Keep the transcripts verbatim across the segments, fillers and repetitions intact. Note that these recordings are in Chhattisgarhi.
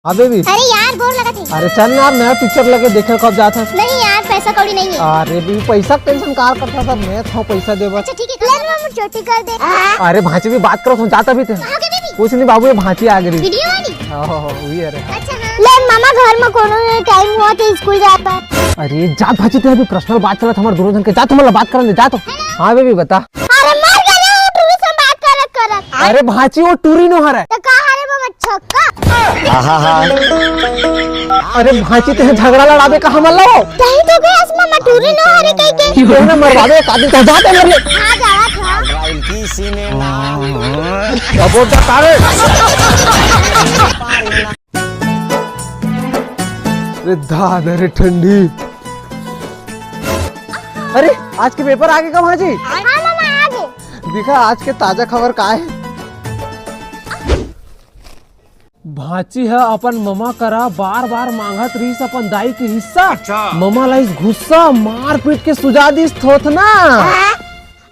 अबे भी। अरे यार, गोड़ लगत हे। अरे चल ना यार, नया पिक्चर लगे, देखे कब जात हस। नहीं यार, पैसा कौड़ी नहीं है। अरे भी, पैसा के टेंशन कार करता था, मैं था पैसा देबा। अच्छा ठीक है, ले ना मामा, चोटी कर दे। अरे भांची भी बात करो, सुन जाता भी थे। कहाँ के बेबी? कुछ नहीं बाबू, ये भांची आ गई। वीडियो वाली? हाँ, हाँ, हाँ, वही है रे। अच्छा हाँ। ले मामा, घर में कोनो नहीं, टाइम हुआ तो स्कूल जाता। अरे जा भांची, तेरे अभी पर्सनल बात चलत हमारे दोनों जन के, जा तुम लोग बात करने जा तो। हाँ बेबी बता। अरे मर गया रे, वो टूरी से बात करत करत। अरे भांची, वो टूरी नो हरे। तो का हरे वो छक्का? अरे भांची, ते झगड़ा लड़ाबे का हमन ला? तही तो गए असमा मटूरी नो हरे कह के। ते ना मरवावे का दिन तो जाते मर ले। आ जावा था। सबोटा तारे। रे दादा रे ठंडी। अरे, आज के पेपर आगे का भांची? हाँ मामा, आगे। दिखा आज के ताजा खबर का है। भांची ह अपन ममा करा बार बार मांगत रहिस अपन दाई के हिस्सा। अच्छा। ममा ला इस गुस्सा मार पीट के सुजा दिस थोथना।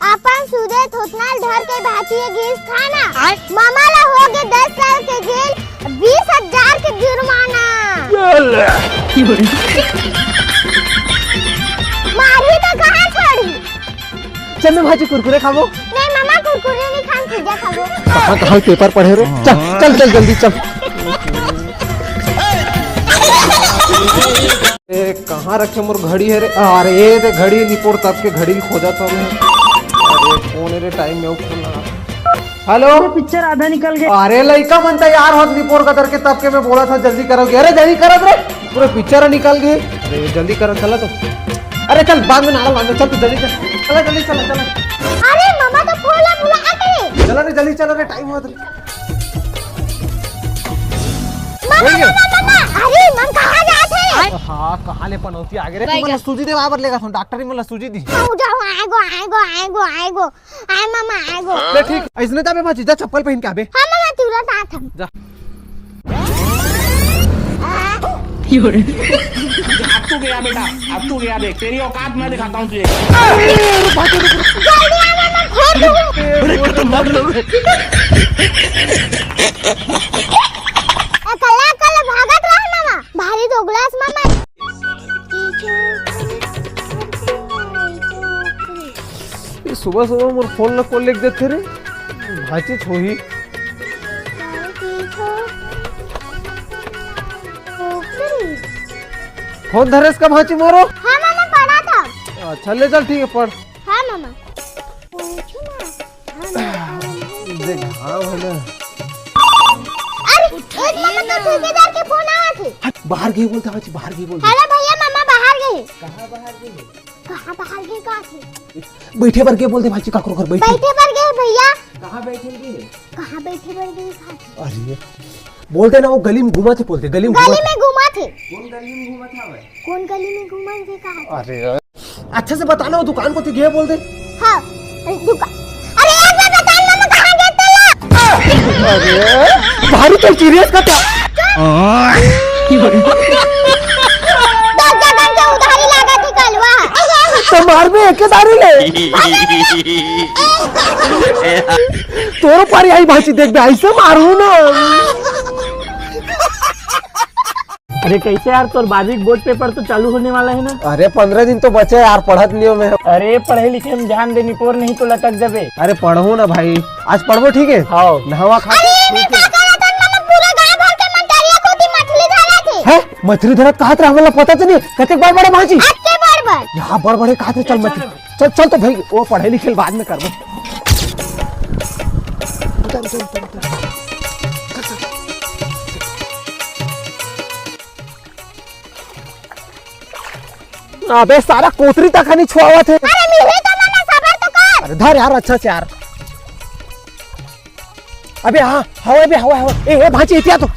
अपन सुजे थोथना ल धर के भांची ह गिस थाना। आय। ममा ला हो गे दस साल के जेल, बीस हजार के जुर्माना। मारही तो कहाँ छोड़ही? चल ना भांची, कुरकुरे खाबो। नहीं मामा, कुरकुरे नहीं खान, पिज्जा खाबो। कहाँ कहाँ पेपर पढ़े रे? चल चल चल जल्दी चल। ए, कहाँ रखे मोर घड़ी है रे? अरे ये दे घड़ी, निपोर तब के घड़ी खोजा था मैं। अरे कौन है रे, टाइम में वो फोन लगा। हेलो। पिक्चर आधा निकल गया। अरे लइका मन तैयार होत निपोर कदर के, तब के मैं बोला था जल्दी करोगे। अरे जल्दी करत रे, पूरा पिक्चर निकल गए। अरे जल्दी करत चला तो। अरे चल बाद में नारा लांगे, चल तू जल्दी चल। चला जल्दी चला चला। अरे मामा तो फोन ला बुला के। चला रे जल्दी चला रे, टाइम होत रे। मामा, मामा, मामा, अरे मन कहाँ जात हे? हाँ, कहाँ ले पनौती आगे रे? तू मन सूजी दे, बाबर लेगा सुन, डॉक्टर ही मन सूजी दी। हाँ, जाओ, आएगो, आएगो, आएगो, आएगो। आए मामा, आएगो। ले ठीक, ऐसने जाबे भांची, जा चप्पल पहन के आबे। हाँ मामा, तुरंत आत हम। जा। अब तू गया बेटा, अब तू गया, देख तेरी औकात मैं दिखाता हूँ तुझे। जल्दी आ मामा, फोड़ दूँ। अरे खतरनाक लोग हैं। अकल्ला अकल्ला भागत रहे मामा, भारी दोगलास मामा। ये सुबह सुबह मोर फोन ला कोन लेके देथे रे? भांची छोही। फोन धरेस का भांची मोरो? हाँ मामा, पढ़ा था। अच्छा ले चल, ठीक है, पढ़। हाँ मामा। पूछो ना। हाँ मामा। देख, हाँ भला। अरे, एक मामा तो ठेकेदार के फोन आवा थे। हट, बाहर गए बोलते, भांची बाहर गए बोलते। अरे भैया, मामा बाहर गए। कहाँ बाहर गए? कहाँ बाहर गए, कहाँ थे? बैठे बर गे बोल दे भांची, काकरो घर बैठे। बैठे बर गे भैया। कहाँ बैठे गे? कहाँ बैठे बर गे, कहाँ थे? अरे, बोल दे ना, वो गली में घूमा थे, बोल दे, गली में घूमा गली थे। में घूमा थे। कौन गली में घूमा था भाई? कौन गली में घूमा थे, कहाँ थे? अरे, अच्छा से बताना, वो दुकान को थे गए बोल दे। हाँ, दुकान। अरे, एक बार बता ना, मैं कहाँ गए तेला? अरे, भारी तो सीरियस का था। दस जगह के उधारी लागत हे कलवा। तो मार में एक दारी ले। तोरो पारी आई भांची, देख बे, ऐसे मारू ना। अरे कैसे यार, तोर बारहवीं बोर्ड पेपर तो चालू होने वाला है ना? अरे पंद्रह दिन तो बचे यार, पढ़त नहीं हो मैं। अरे पढ़े लिखे में ध्यान दे निपोर, नहीं तो लटक जाबे। अरे पढ़ो ना भाई, आज पढ़बो, ठीक है? हाँ। नहावा खा अरे, ठीक है। पूरा गांव भर के मंतरिया कोती मछली धरत हे। हैं? मछली धरत कहात रहे, हमला पता तो नहीं। कतेक बड़ बड़े भांची? अतके बड़ बड़। यहाँ बड़ बड़े कहात रहे, चल मछली। चल, चल तो भाई, वो पढ़े लिखे बाद में करबो। उतर, उतर, उतर, उतर। चल, चल। अबे सारा कोतरी तक नहीं छुआवत हे। अरे मिले तो मना, सबर तो कर। अरे धर यार, अच्छा से यार। अबे हाँ, हवा बे, हवा, हवा। ए, ए, भांची, इतिया तो। हाँ,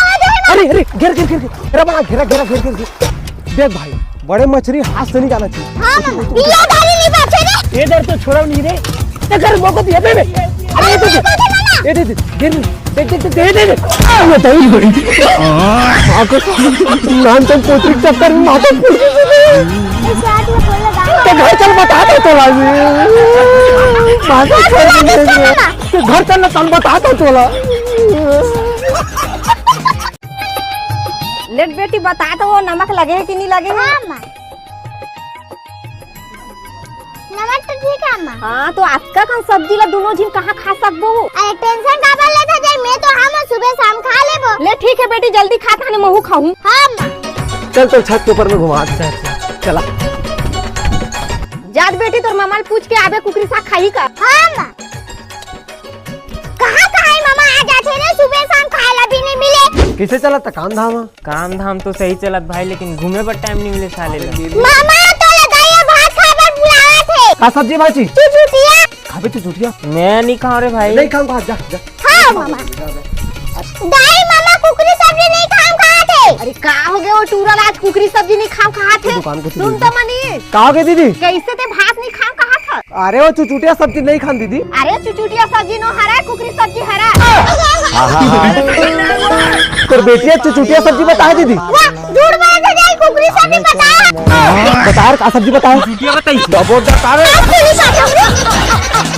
आ जाए ना। अरे, अरे, घेर, घेर, घेर, घेर। अरे बड़ा घेरा, घेरा, घेर, घेर, घेर। देख भाई, बड़े मछली हाथ से नहीं जाना चाहिए। हाँ, मामा, ये गाड़ी नहीं बचे रे। ये डर तो छोड़ा नहीं रे। देख, अरे मौका दिया बे, बे। अरे, ये दे दे। ये दे दे, घेर में। देख, देख, देख, दे, दे, दे। आ, ये दही। माँ को नाम तो पोतरी चक्कर में माता फूट गई। तो घर चल बता दो तो लाजी। माता छोड़ दीजिए। तो घर चल ना, चल बता दो तोला। ले बेटी, बता तो, वो नमक लगे हे कि नहीं लगे हे? हाँ, माँ। नमक तो ठीक हे, माँ। हाँ, तो अतका कन सब्जी ला दूनों झिन कहाँ खा सकबो? अरे, tension काबर लेथस? मैं तो, हाँ, मैं सुबह शाम खा लेबो। ले ठीक हे बेटी, जल्दी खा, ताने महू खाहूँ। हाँ, माँ। चल, तो छत के ऊपर में घुमा। अच्छा, अच्छा, चला। जात बेटी, तोर ममा ल पूछ के आबे, कुकरी साग खाही का? हाँ, माँ। कहाँ, कहाँ हे ममा, आ जाथे रे, सुबह शाम खाए ला भी नहीं मिले। कइसे चलत हे काम धाम ह? काम धाम तो सही चलत भाई, लेकिन घूमे बर time नहीं मिले साले ला। ममा, तोला दाई ह भात खाए बर बुलावत हे। का सब्जी भाजी? चुचुटिया। खाबे चुचुटिया? मैं नहीं खाऊं रे भाई। नहीं खाऊं, खा, जा, जा। हाँ, ममा। दाई, ममा कुकरी सब्जी नहीं खाऊं खात हे। अरे, का हो गया वो टूरा ला आज कुकरी सब्जी नहीं खाऊं खात हे? दुकान को सुन तो मनी। का हो गया दीदी? कइसे ते भात नहीं खाऊं खात हे? अरे, वो चुचुटिया सब्जी नहीं खान दीदी। अरे, चुचुटिया सब्जी नो हरा, कुकरी सब्जी हरा। तोर बेटिया चुचुटिया सब्जी बताए दीदी। वाह, झूठ बोलत हे दाई, कुकरी सब्जी बताए। बताए, का सब्जी बताए? चुचुटिया बताई। डबो डकारे। आप कुकरी सब्जी।